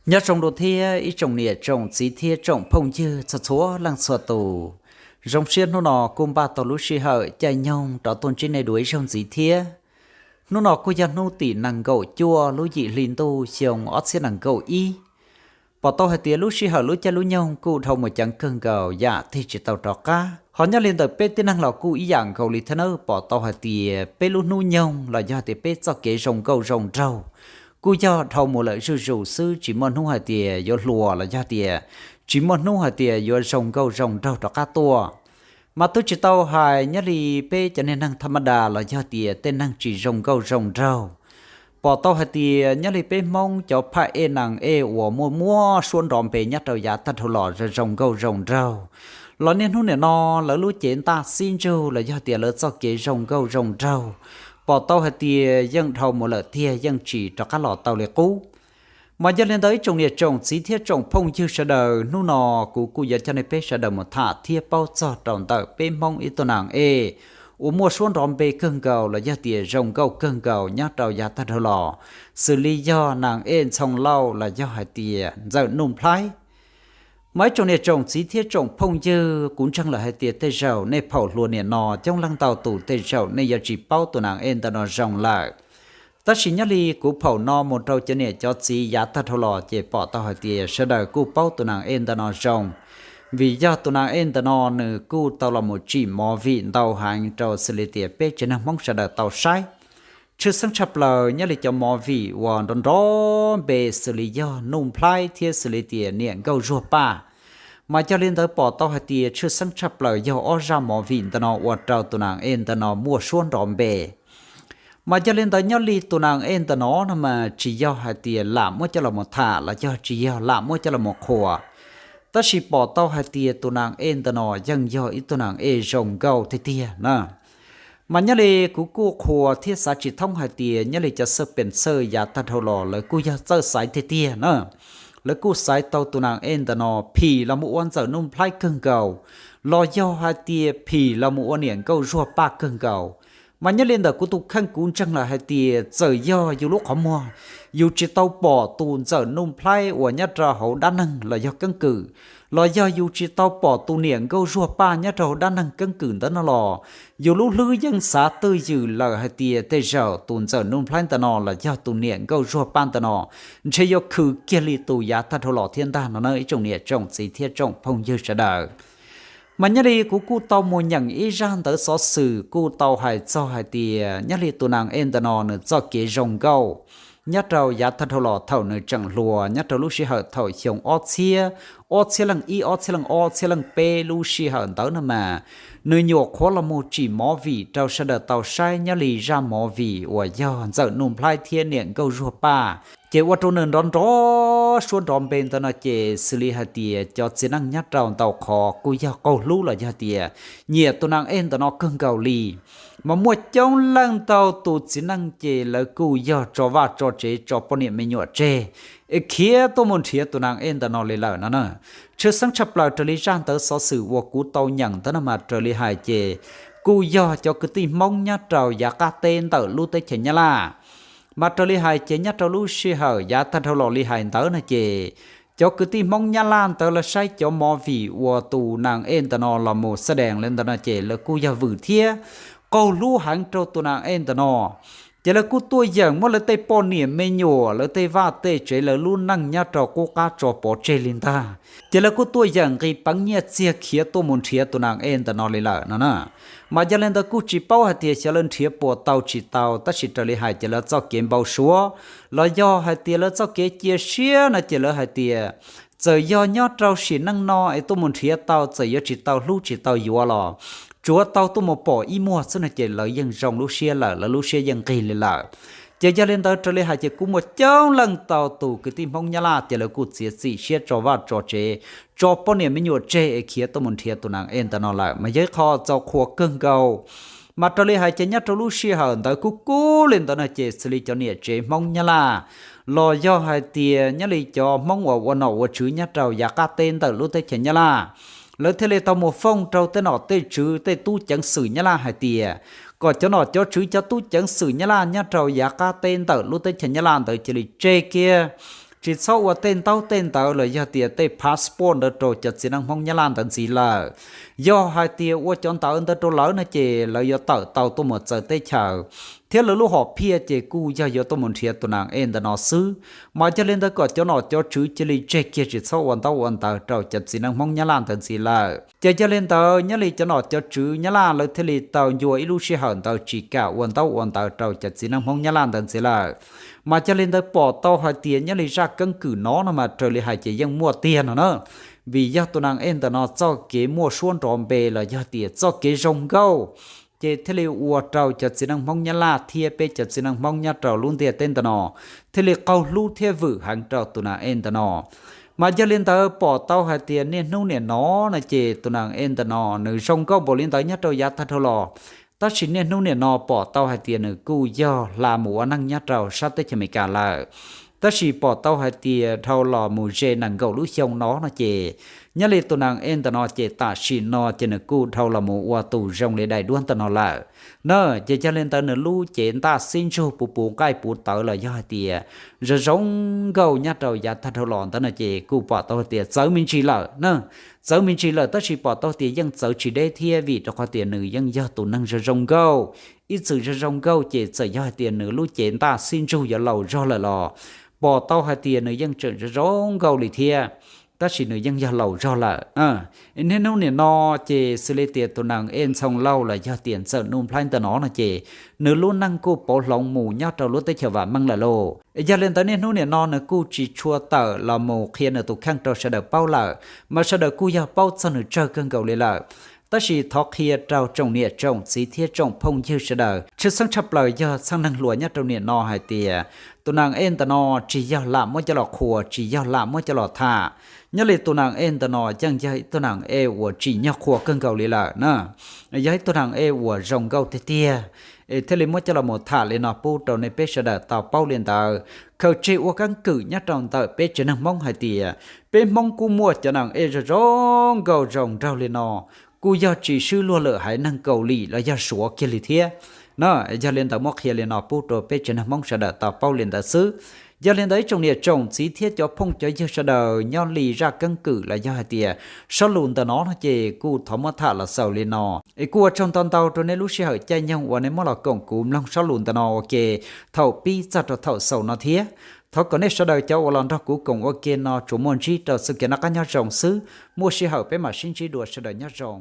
Nyob zoo dua thiab ib tsoom niam tsoom txiv thiab tsoom phooj ywg txhua txhua leej txhua tus. Zoo siab hnub no kuj npaj tau lub sij hawm caij nyoog rov tuaj ntsib nej dua ib zaug ntxiv thiab. Hnub no kuj yog hnub tim nees nkaum cuaj lub yim hli ntuj xyoo ob txhiab nees nkaum ib. Pom tau hais tias lub sij hawm lub caij lub nyoog kuj dhau mus ceev kawg nkaus yam tig tsis tau rov qab. Ho nyob li ntawm peb tib neeg los kuj ib yam nkaus li thiab nawb, pom tau hais tias peb lub hnub nyoog los yog tias peb txoj kev zoo nkauj zoo nraug kuj yog dhau mus lawm zuj zus xwb, tsis muaj hnub hais tias yuav hluas los yog tias tsis muaj hnub hais tias yuav zoo nkauj zoo nraug rov qab tuaj. Mas twb tsis tau hais nyob li peb cov niag neeg thaj ma das los yog tias tej neeg tsis zoo nkauj zoo nraug. Pom tau hais tias nyob li peb Hmoob cov phaj ej nees ej uas muaj muaj suab nrov npe nyob rau yav tag dhau los zoo zoo nkauj zoo nraug, los niaj hnub nim no lawv lub cev ntaj xib ntsug los yog tias lawv txoj kev zoo nkauj zoo nraug, pom tau hais tias yeej dhau mus lawm tiag, yeej tsis rov qab los tau li qub. Mas yog li ntawd ib tsoom niam tsoom txiv thiab tsoom phooj ywg sawv daws, hnub no kuv kuj yuav coj nej peb sawv daws mus tham thiab paub txog rau ntawm peb Hmoob ib tug nees ej uas muaj suab nrov npe kawg nkaus los yog tias zoo nkauj kawg nkaus nyob rau yav tag dhau los, xws li yog nees ej Ntxhoo Lauj los yog hais tias Ntxawm Nuj Nplhaib. Mas ib tsoom niam tsoom txiv thiab tsoom phooj ywg, kuv ntseeg lawm hais tias tej zaum nej phaum hluas nim no coob leej ntau tus tej zaum nej yuav tsis paub tus nees ej ntawm no zoo lawm. Tab sis nyob li kuv phaum no mus rau cov niam cov txiv yav tag dhau los ces pom tau hais tias sawv daws kuj paub tus nees ej ntawm no zoo, vim yog tus nees ej ntawm no nws kuj tau los mus tsim movie ntau heev rau xws li tias peb tsev neeg Hmoob sawv daws tau saib. Tshwj xeeb tshaj plaws nyob li cov movie uas nrov nrov npe xws li yog Nuj Nplhaib thiab xws li tias Niam Nkauj Zuag Paj. Mas yog li ntawd pom tau hais tias tshwj xeeb tshaj plaws yog ob zaj movie ntawm no ua rau tus nees ej ntawm no muaj suab nrov npe. Mas yog li ntawd nyob li tus nees ej ntawm no no mas tsis yog hais tias lam muab coj los mus tham los yog tsis yog lam muab coj los mus qhuas, tab sis pom tau hais tias tus nees ej ntawm no yeej yog ib tug nees ej zoo nkauj tiag tiag na. Mas nyob li kuv kuj qhuas thiab xav tsis thoob hais tias nyob li cov xawj pees xawj yav tag dhau los lawv kuj yog txawj xaiv tiag tiag na. Lawv kuj xaiv tau tus nees ej ntawm no phim los mus ua Ntxawm Nuj Nplhaib kawg nkaus, los yog hais tias phim los mus ua Niam Nkauj Zuag Paj kawg nkaus. Mas nyob li ntawm kuv tus kheej kuv ntseeg lawm hais tias txawm yog yus lub qhov muag yus tsis tau pom tus Ntxawm Nuj Nplhaib uas nyob rau hauv dab neeg los yog keeb kwm, los yog yus tsis tau pom tus Niam Nkauj Zuag Paj nyob rau hauv dab neeg keeb kwm ntawd no los, yus lub hlwb yeej xav twj ywm lawm hais tias tej zaum tus Ntxawm Nuj Nplhaib ntawm no los yog tus Niam Nkauj Zuag Paj ntawm no ntshe yuav khwv kiag li tus yav tag dhau los thiab ntag no na ib tsoom niam tsoom txiv thiab tsoom phooj ywg sawv daws. Mas nyob li kuv kuj tau mus nyeem ib zaj ntawv xov xwm kuj tau hais txog hais tias nyob li tus nees ej ntawm no nws txoj kev zoo nkauj nyob rau yav tag dhau los thaum nws tseem hluas nyob rau lub sij hawm thaum xyoo ob txhiab, ob txhiab leej ib, ob txhiab leej ob, ob txhiab leej peb lub sij hawm ntawd no mas, nws nyuam qhuav los mus tsim movie rau sawv daws tau saib nyob li zaj movie uas yog Ntxawm Nuj Nplhaib thiab Niam Nkauj Zuag Paj. Ces ua rau nws nrov nrov suab nrov npe ntawd no ces xws li hais tias cov txiv neej nyob rau ntau qhov kuj yog qaug hlub los yog tias nyiam tus nees ej ntawm no kawg nkaus li. Mas muaj coob leej ntau tus txiv neej ces lawv kuj yog tso vaj tso tsev tso poj niam me nyuam tseg es khiav tuaj mus nrhiav tus nees ej ntawm no li lawm no na. Tshwj xeeb tshaj plaws raws li zaj ntawv xov xwm uas kuv tau nyeem ntawd no mas raws li hais ces kuj yog cov kwv tij Hmoob nyob rau yav qab teb ntawm lub teb chaws Nyab Laj. Mas raws li hais ces nyob rau lub sij hawm yav tag dhau los li hais ntawd no ces cov kwv tij Hmoob Nyab Laj ntawd lawv saib cov movie uas tus nees ej ntawm no los mus xab dees li ntawd no ces lawv kuj yog vwm thiab qaug hlub heev rau tus nees ej ntawm no. Ces lawv kuj tuaj yeem muab lawv tej poj niam me nyuam, lawv tej vaj tej tsev, lawv lub neej nyob rau qub qab tso pov tseg li ntag. Ces lawv kuj tuaj yeem nqis peev nyiaj txiag khiav tuaj mus nrhiav tus nees ej ntawm no li lawm no na. Mas yog li ntawd kuj tsis paub hais tias xyov lawv nrhiav puas tau tsis tau, tab sis raws li hais ces lawv txoj kev npau suav los yog hais tias lawv txoj kev cia siab no ces lawv hais tias txawm yog nyob rau sim neej no es tuaj mus nrhiav tau, txawm yuav tsis tau hlub tsis tau yuav los tsuav tau tuaj mus pom ib muag xwb no ces lawv yeej zoo lub siab lawm, lawv lub siab yeej nqig li lawm. Ces yog li ntawd raws li hais ces kuj muaj coob leej tau tus kwv tij Hmoob Nyab Laj ces lawv kuj txiav txim siab tso vaj tso tsev, tso poj niam me nyuam tseg es khiav tuaj mus nrhiav tus nees ej ntawm no lawm, mas yog ib qho txaus qhuas kawg nkaus. Mas raws li hais ces nyob rau lub sij hawm ntawd kuj kub li ntawd no ces xws li cov niam tsev Hmoob Nyab Laj los yog hais tias nyob li cov Hmoob uas ua nom ua tswv nyob rau yav qab teb ntawm lub teb chaws Nyab Laj, lawv thiaj li tau mus fooj rau tej nom tej tswv tej tub ceev xwm Nyab Laj hais tias kom cov nom cov tswv cov tub ceev xwm Nyab Laj nyob rau yav qab teb ntawm lub teb chaws Nyab Laj ntawd cia li tseg kiag tsis txhob ua tej ntaub tej ntawv los yog tias tej passport ntawd rau cov txiv neej Hmoob Nyab Laj ntawd ntxiv lawm. Yog hais tias ua cov ntawv ntawd rau lawv no ces lawv yuav tawm tau tuaj mus txawv teb chaws, thiab lawv lub hom phiaj ces kuj yog yuav tuaj mus nrhiav tus nas ej ntawm no xwb. Mas yog li ntawd kom cov nom cov tswv cia li tseg kiag tsis txhob ua ntaub ua ntawv rau cov txiv neej Hmoob Nyab Laj ntawd ntxiv lawm. Ces yog li ntawd nyob li cov nom cov tswv Nyab Laj lawv thiaj li tau ncua ib lub sij hawm ntawd tsis kam ua ntaub ua ntawv rau cov txiv neej Hmoob Nyab Laj ntawd ntxiv lawm. Mas yog li ntawd pom tau hais tias nyob li zaj keeb kwm no no mas raws li hais ces yeej muaj tiag no na. Vim yog tus nas ej ntawm no txoj kev muaj suab nrov npe los yog tias txoj kev zoo nkauj, ces thiaj li ua rau cov txiv neej Hmoob Nyab Laj thiab peb cov txiv neej Hmoob nyob rau lub ntiaj teb ntawm no thiaj li qaug hlub thiab vwm heev rau tus nas ej ntawm no. Mas yog li ntawd pom tau hais tias niaj hnub niam no no ces tus nas ej ntawm no nws zoo nkauj npaum li ntawd nyob rau yav tag dhau los, tab sis niaj hnub niam no pom tau hais tias nws kuj yog hla mus ua neej nyob rau sab teb chaws Amelikas lawm. Tab sis pom tau hais tias dhau los mus ze nees nkaum lub xyoo no no ces nyob li tus nas ej ntawm no ces tam sim no ces nws kuj dhau los mus ua tus zoo li daim duab ntawm no lawm na. Ces yog li ntawd nws lub cev ntaj xib ntsug puv puv nqaij puv tawv los yog hais tias zoo zoo nkauj nyob rau yav tag dhau los ntawd no ces kuj pom tau hais tias txawv me ntsis lawm na. Txawv me ntsis lawm tab sis pom tau tias yeej txawv tsis deb thiab vim rau qhov tias nws yeej yog tus neeg zoo zoo nkauj. Ib txwm zoo zoo nkauj ces txawm yog hais tias nws lub cev ntaj xib ntsug yuav laus zog lawm los pom tau hais tias nws yeej tseem zoo zoo nkauj li thiab, tab sis nws yeej yog laus zog lawm. Niaj hnub niam no ces xws li tias tus nas ej Ntxhoo Lauj los yog tias Ntxawm Nuj Nplhaib ntawm no no ces nws lub neej kuj pauv hloov mus nyob rau lub teb chaws vam meej lawm lauj. Yog li ntawd niaj hnub niam no nws kuj tsis tshua tawm los mus qhia nws tus kheej rau sawv daws paub lawm, mas sawv daws kuj yog paub txog nws tsawg kawg nkaus li lawm. Tab sis thov qhia rau tsoom niam tsoom txiv thiab tsoom phooj ywg sawv daws tshwj xeeb tshaj plaws yog txheej neeg hluas nyob rau niam no hais tias tus nas ej ntawm no tsis yog lam muab coj los qhuas, tsis yog lam muab coj los tham. Nyob li tus nas ej ntawm no yeej yog ib tug nas ej uas tsim nyog qhuas kawg nkaus li lawm na. Yog ib tug nas ej uas zoo nkauj tiag tiag, es thiaj li muab coj los mus tham li no pub rau nej peb sawv daws tau paub li ntawd. Khaws tseg ua keeb kwm nyob rau ntawm peb tsev neeg Hmoob hais tias peb Hmoob kuj muaj cov nas ej zoo zoo nkauj zoo nraug li no, kuj yog tsis swb luag lwm haiv neeg Kaus Lim los yog Suav kiag li thiab na. Yog li ntawd muab qhia li no pub rau peb tsev neeg Hmoob sawv daws tau paub li ntawd xwb. Yog li ntawd ib tsoom niam tsoom txiv thiab cov phooj cov ywg sawv daws nyob li zaj keeb kwm los yog hais tias sob lus ntawm no no ces kuj thov muab tham los xaus li no. Es kuj ua tsaug ntau ntau rau nej lub sij hawm caij nyoog uas nej muab los koom kuv mloog sob lus ntawm no ua ke thaum pib txog rau thaum xaus no thiab. Thov kom nej sawv daws cov uas los nrog kuv koom ua ke no tsuas muaj ntsib rau txoj kev noj qab nyob zoo xwb, muaj sij hawm peb mam sib ntsib dua, sawv daws nyob zoo.